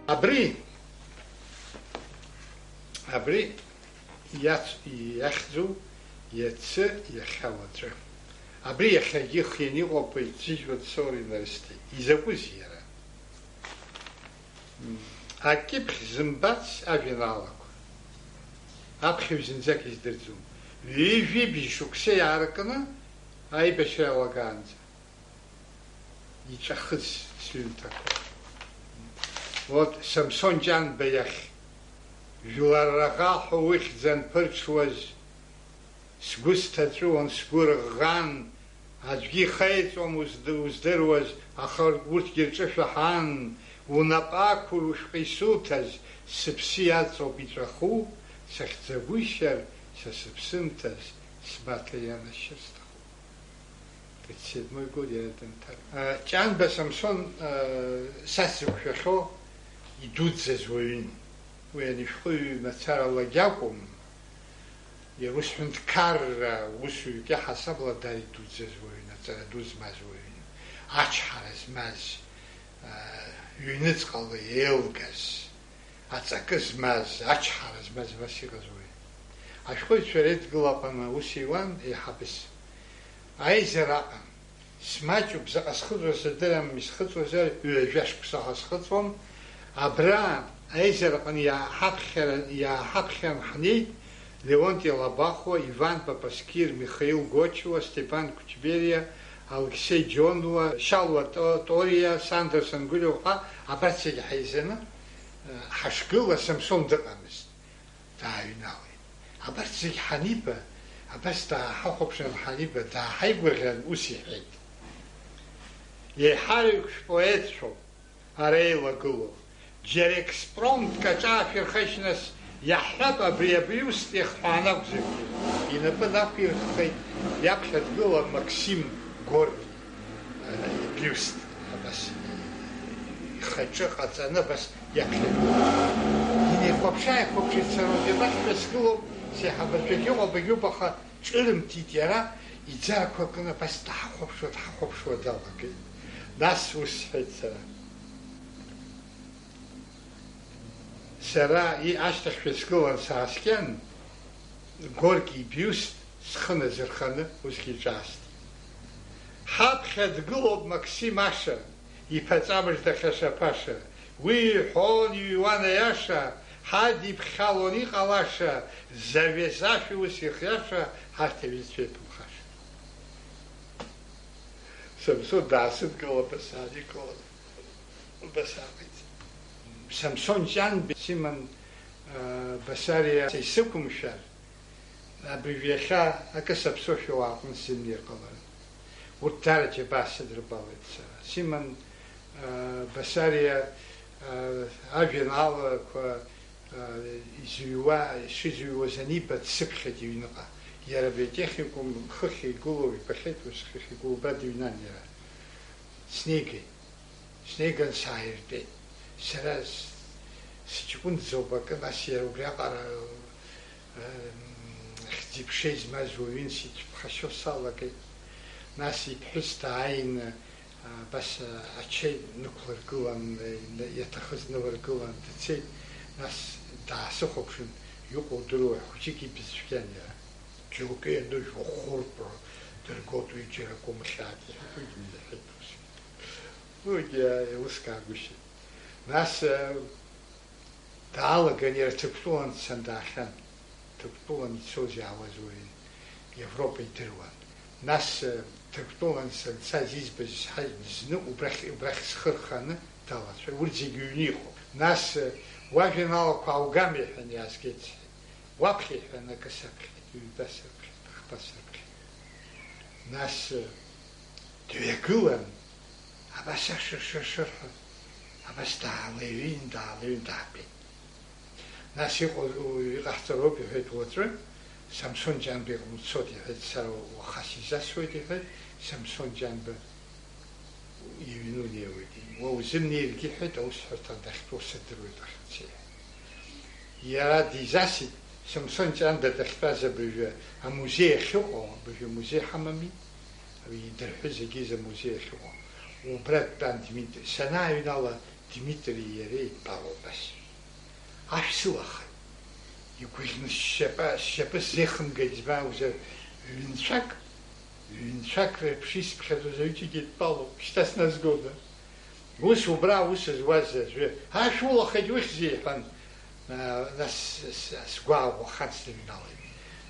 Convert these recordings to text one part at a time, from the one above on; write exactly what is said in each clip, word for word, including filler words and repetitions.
Абри, абри иац-, иахьӡу иацы, иахьа, уаҵәы. Абри иахьагьы ихианы иҟоуп, иҭзыжьуа дцоур инарысҭеит. Изакәызеи иара? М, акьыԥхь зымбац ажәеинраалақәа. Аԥхьаҩ зынӡак издырӡом. Ҩажәи бжь шықәса иааркны аибашьра иалагаанӡа иҵәахыз сҩымҭақәа. Вот Самсон Ҷанба иахь, жәлар раӷа ҳәа ухьӡ анԥырҽуаз, сгәы сҭаҵәуан, сгәы рыӷӷан, аӡәгьы ихеиҵом узд-, уздыруаз, аха урҭгьы рҿы шәаҳан, унапы ақәырушәҟа исуҭаз, сыԥсы иаҵоуп иҵәаху, сахьӡагәышьар, са сыԥсымҭаз, смаҭа ианашьыр сҭахуп. Тридцать седьмой год иара дынҭар. Ҷанба Самсон, са сзықәшәахьоу идуӡӡаз уаҩын. Уи анышәҟәыҩҩы мацарала акәым, иара ус ҳәынҭқарра усуҩык иаҳасабала дара идуӡӡаз уаҩын, аҵара ду змаз уаҩын, ачҳара змаз, ҩныҵҟала еилгаз, аҵакы змаз, ачҳара змаз, абас иҟаз уаҩын. Ашәҟәыҩҩцәа реидгыла аҟны аус иуан еиҳабыс. Аизара аҟан. Смаҷуп, заҟа схыҵуа сыздырам, исхыҵуазар, ҩажәа шықәса ҳәа схыҵуам. Абра аизараҟны иааҳаԥхьара, иааҳаԥхьан ҳнеит Леонти Лабахәуа, Иван Папаскир, Михаил Гочуа, Степан Кучбериа, Алықьсеи Џьонуа, Шьалуа То-, Ториа, Сандра Сангәылиа уҳәа, абарҭ зегьы ҳаизаны, э, ҳашгыла Самсон дыҟамызт. Дааҩналеит. Абарҭ зегь ҳаниба, абас дааҳахәаԥшын ҳаниба, дааҳаигәырӷьан ус иҳәеит: Еиҳарак шәпоетцәоуп ара еилагылоу. Џьара експромтк аҿаашәырхашь нас, иаҳҳәап, абри абиуст иахҳәааны акәзаргьы. Инапы нақәирххеит иаԥхьа дгылан Максим Горки. Бюст абас ихаҿы ҟаҵаны абас иаԥхьа. Инеихәаԥшы-ааихәаԥшит сара, уажә абахьшәа сгылоуп, сеиҳабацәагьы ыҟоуп, абагьоуп, аха ҿырымҭит иара, иӡарақәа кны абас дҳахәаԥшуа, дҳахәаԥшуа далагеит. Нас ус сҳәеит сара. Сара и-, ашьҭахьшәа сгылан сааскьан, Горки ибиуст схы назырханы усгьы иҿаасҭит. Ҳаԥхьа дгылоуп Максим Аша, иԥаҵа мыжда хьаша-ԥаша. Уи иҳәон, иҩуан аиаша, ҳадиԥхьалон иҟалаша, завезашәа ус ихиаша, ҳарҭ аҩызцәа еиқәымхаша. Самсон даасыдгылан, абас ааникылан, абас ааҟаиҵеит. Самсон Ҷанба, Симон, аа, Басариа исықәымшәар, абыржә иахьа акы саԥсоушәа уааҟәны сзымнеир ҟаларын. Урҭ даара џьабаа сыдрыбалеит сара. Симон, аа, Басариа, аа, ажәеинраалақәа, аа, изыҩуа, ишизыҩуаз аниба, дсыԥхьеит иҩныҟа. Иара абри атехникум хыхь игылоу ибахьеит, ус хыхь игылоу, убра дыҩнан иара. Снеигеит. Снеиган сааиртәеит. Сара с-, сыҷкәынӡоуп акы, нас иара убриаҟара, м, хьӡи-ԥшеи змаз уаҩын, сиҭԥхашьо салагеит. Нас иԥҳәыс дааины, а, абас, а, ачаи нықәлыргылан, а, иаҭахыз нылыргылан дцеит. Нас даасыхәаԥшын, иҟоу удыруеи, хәыҷык ибз цәгьан иара. Џьоукы ианужә ухуртәра дыргоит, уи џьара акәымхьааит, иҳәеит, уигьы ус. Уигьы еилыскаагәышьеит. Нас, э, даалаган иара Ҭырқәтәылан дцан даахьан. Ҭырқәтәылан ицоз иаауаз уаҩын, Европа идыруан. Нас, э, Ҭырқәтәылан санца зизбаз исҳәеит, зны убрахь, убрахь схы рханы далацәа, урҭ зегьы ҩны иҟоуп. Нас, э, уажәеинраалақәа ааугама, иҳәан, иаазгеит сҳәеит. Уаԥхьа, иҳәан, акы саԥхьеит, ҩба саԥхьеит, хԥа саԥхьеит. Нас, э, дҩагылан, абас ашыр-шыр-шыр ҳәа, абас даалеиҩеин, даалеиҩеин, даатәеит. Нас иҟоу, иҟаҳҵароуп, иҳәеит, уаҵәы Самсон Ҷанба иҟны уцот, иҳәеит, сара уаха сизасуеит, иҳәеит, Самсон Ҷанба иҩны унеиуеит. Уа узымнеиргьы, иҳәеит, аусҳәарҭа дахьтәоу сырдыруеит, ахьцеи. Иара дизасит, Самсон Ҷанба дахьтәаз абыржәы амузеи ахьыҟоу, абыржәы амузеи ҳамами, идырҳәыз егьиза амузеи ахьыҟоу. Убра дтәан Дмитри. Санааҩнала, Дмитри иареи еидтәалоуп ас. Ашә сылахеит. Игәаӷьны сшьапы, сшьапы сзеихымгеит, избан акәзар, ҩынцәак, ҩынцәак реиԥш исԥхьаӡоз аҩыџьагьы еидтәалоуп, шьҭа сназгода? Ус убра аус зуаз аӡәы, ашә улахеит, ухьзеи? Иҳәан, а, нас с-, с-, сгәаауа хан сныҩналеит.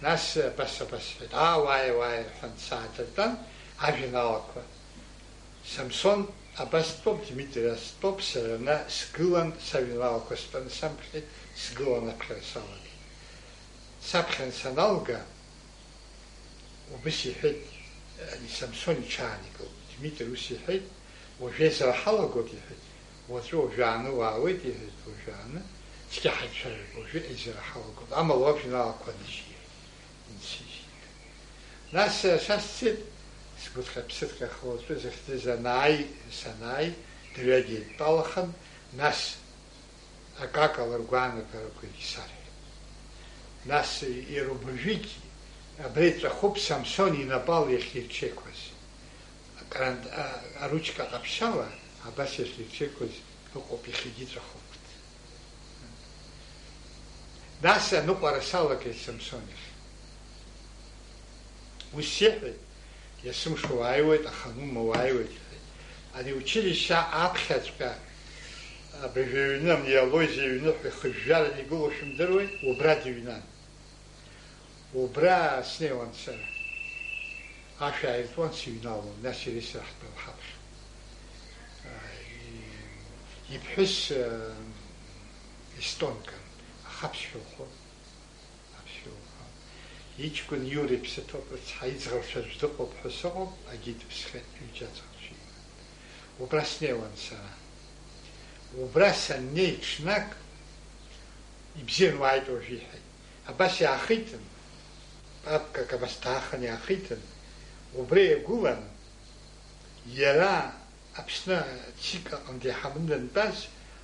Нас абас, абас сҳәеит, аа, уааи, уааи, рҳәан, саадыртәан, ажәеинраалақәа. Самсон абас дтәоуп, Дмитри ас дтәоуп, сара ана сгылан, сажәеинраалақәа стәаны самԥхьеит, сгылан аԥхьара салагеит. Саԥхьан саналга, убыс иҳәеит, ани Самсон иҽааникылт. Дмитри ус иҳәеит, уажә еизара ҳалагоит, иҳәеит, уаҵәы уажәааны уаауеит, иҳәеит, уажәааны, цқьа ҳаицәажәап, уажәы еизара ҳалагоит, амала уажәеинраалақәа анышьҭ, иҳәеит, инсыжьит. Нас, э, са сцеит, сгәыҭҟьа-ԥсыҭҟьаха уаҵәы захьӡыз анааи, санааи, дырҩегьых еидтәалахеит, нас акакала ргәаанагарақәагьы сарҳәеит. Нас иара убыржәгьы абра иҵәахуп Самсон инапала иахьирҽеиқәаз. Акрант-, а-, аручка ҟаԥшьала абас иахьирҽеиқәаз ыҟоуп, иахьагьы иҵәахуп. Нас аныҟәара салагеит Самсон иахь. Ус сиҳәеит, есымша уааиуеит, аханума уааиуеит, иҳәеит. Ари училишьче аԥхьаҵәҟьа, абыржәы аҩны, ани Алози аҩны ҳәа ихыжәжәаран игылоу шәымдыруеи, убра дыҩнан. Убра снеиуан сара. Ашә ааиртуан, сыҩналон, нас иара исра ҳтәала ҳаԥхьа. А, и-, иԥҳәыс, а, естонкан, аха аԥсшәа лҳәон. Аԥсшәа лҳәон. Иҷкәын Иура иԥсы ҭоуп, рыцҳа, иӡӷабцәа аӡә дыҟоуп ҳәа сыҟоуп, агьи дыԥсхьеит, ҩыџьа аӡӷабцәа иман. Убра снеиуан сара. Убра саннеи ҽнак, ибзиан уааит уажә, иҳәеит. Абас иаахитын, папкак абас даахан иаахитын, убра иагәылан, иара Аԥсны ЦИК аҟынтә иҳаманы дантәаз,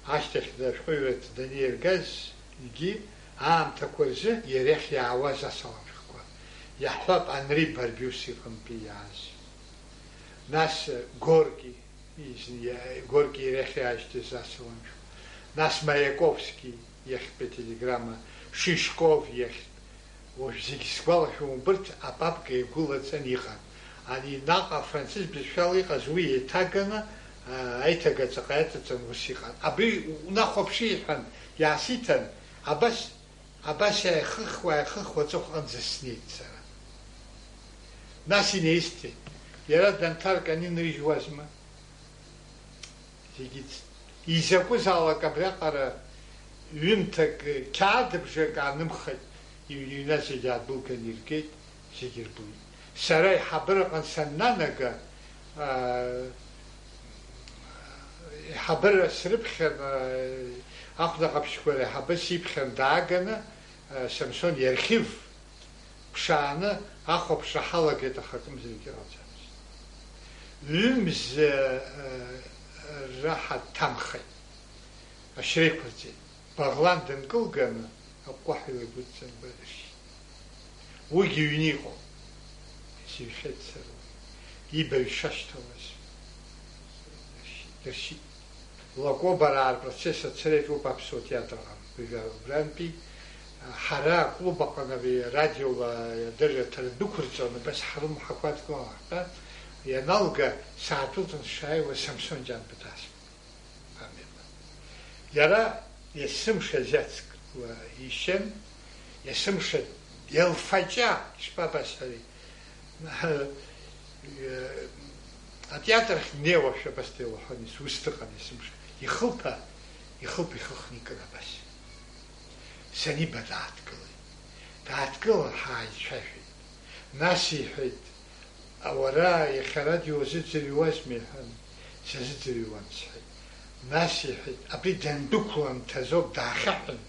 ашьҭахьӡа ашәҟәыҩҩра данииргаз, егьи аамҭақәа рзы иара иахь иаауаз асалам шәҟәқәа. Иаҳҳәап, Анри Барбиус иҟынтәи иааз. Нас Горки, изни-, Горки иара иахь иаашьҭыз асалам шәҟәқәа. Нас Маяковски иахьтәи ателеграмма, Шишков иахьтә. Уажә зегь сгәалашәом, убырҭ апапка иагәылаҵан иҟан. Ани наҟ афранцыз бызшәала иҟаз уи еиҭаганы, аа, аиҭагаҵаҟа иаҵаҵан ус иҟан. Абри унахәаԥшы, иҳәан, иаасиҭан, абас, абас иааихыхуа, иааихыхуа аҵыхәҟанӡа снеит сара. Нас инеисҭеит. Иара данҭарк ани нрыжьуазма? Зегьы ц-, изакәызаалак абриаҟара ҩымҭак, қьаад бжак аанымхеит, иҩ-, иҩназ зегьы аадәылган иргеит, зегьы рбеит. Сара аиҳабыраҟны саннанага, аа, аиҳабыра срыԥхьан, аа, ахәда ҟаԥшьқәа реиҳабы сиԥхьан дааганы, аа, Самсон иархив ԥшааны ахәаԥшра ҳалагеит, аха акымзарак иҟаӡамызт. Ҩымз, э, э, раҳа дҭамхеит. Ашьра иқәырҵеит. Баӷлан дынкылганы, аҟәҟәаҳәа илгәыдҵан, бадыршьит. Уигьы ҩны иҟоуп. Сыҩхьеит сара уи. Ибаҩ шашьҭалаз. Дыршьит. Лакобараа рпроцесс ацәыригоуп аԥсуа театр аҟны. Убрантәи ҳара аклуб аҟны ари радиола адырраҭара дәықәырҵон, абас ҳрымҳақәа адкыланы ҳтәан, ианалга, саатәылҵын сшааиуа Самсон Џьанба дааскьеит. Амҩаҟны. Иара есымша зецк ишьын, есымша иалфаҷа, ишԥабасҳәари, атеатр ахь днеиуашәа абас деилаҳәан, ус дыҟан есымша. Ихылԥа, ихылԥа ихыхны икын абас. Саниба дааҭгылеит. Дааҭгылан ҳааицәажәеит. Нас иҳәеит, Уара иахьа радио уазыӡырҩуазма? Иҳәан, сазыӡырҩуан, сҳәеит. Нас иҳәеит, абри дандәықәла анҭазоуп, даахьаҳәын,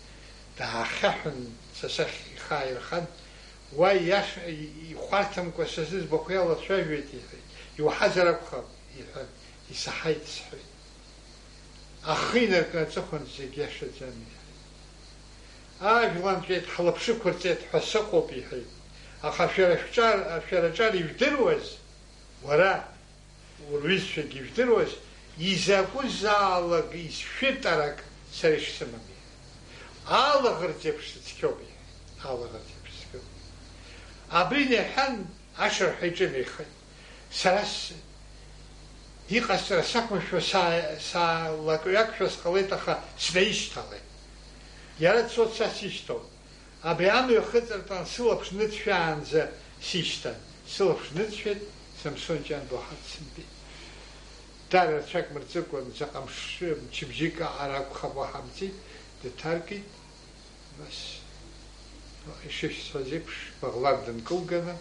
даахьаҳәын, са сахь ихы ааирхан, уа иаша, ихәарҭамкәа са сыӡбахә иалацәажәеит, иҳәеит, иуаҳазар акәхап, иҳәан, исаҳаит, сҳәеит. Ахы инаркны аҵыхәан зегь иашаӡам, иҳәеит. Ажәла нҵәеит, ҳлаԥшықәырҵеит ҳәа сыҟоуп, иҳәеит. Аха шәара шәҿар, шәара аҿар ижәдыруаз, уара, уруаҩызцәагьы ижәдыруаз, Изакәызаалак изшәытарак сара ишсымам, иҳәеит. Алаӷырӡ еиԥш сыцқьоуп, иҳәеит. Алаӷырӡ еиԥш сыцқьоуп. Абри наҳәан, ашырҳәа иҿынеихеит. Сара с-, иҟасҵара сақәымшәо, са-, саалакҩакшәа сҟалеит, аха снаишьҭалеит. Иара дцоит, са сишьҭоуп. Абри амҩа хыҵыртәан, сылаԥш ныҵшәаанӡа сишьҭан. Сылаԥш ныҵшәеит, Самсон Ҷанба уаҳа дсымбеит. Даара рацәак мырҵыкәан, заҟа мшы, мчыбжьык аҟара акәхап, уаҳа мҵит, дыҭаркит. Нас, ишышәсҳәаз еиԥш, Баӷлан дынкылганы,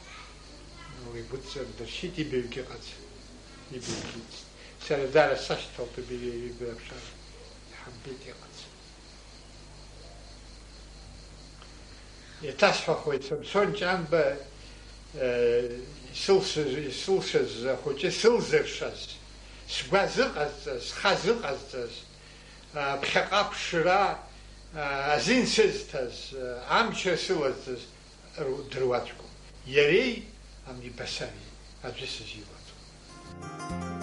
уи гәыдҵа дыршьит, ибаҩгьы ыҟаӡам. Ибаҩгьы ыцт. Сара даара сашьҭалт, убри ҩажәи жәаба шәара иҳамбеит, иҟаӡам. Иҭасҳәахуеит, Самсон Ҷанба, э, исылшаз, исылшаз ахәыҷы сылзыршаз, сгәы азыҟазҵаз, схы азыҟазҵаз, а, ԥхьаҟа аԥшра, а, азин сызҭаз, а, амчра сылазҵаз ру-, дыруаӡәкуп. Иареи Амнибасари аӡәы сызилаӡом.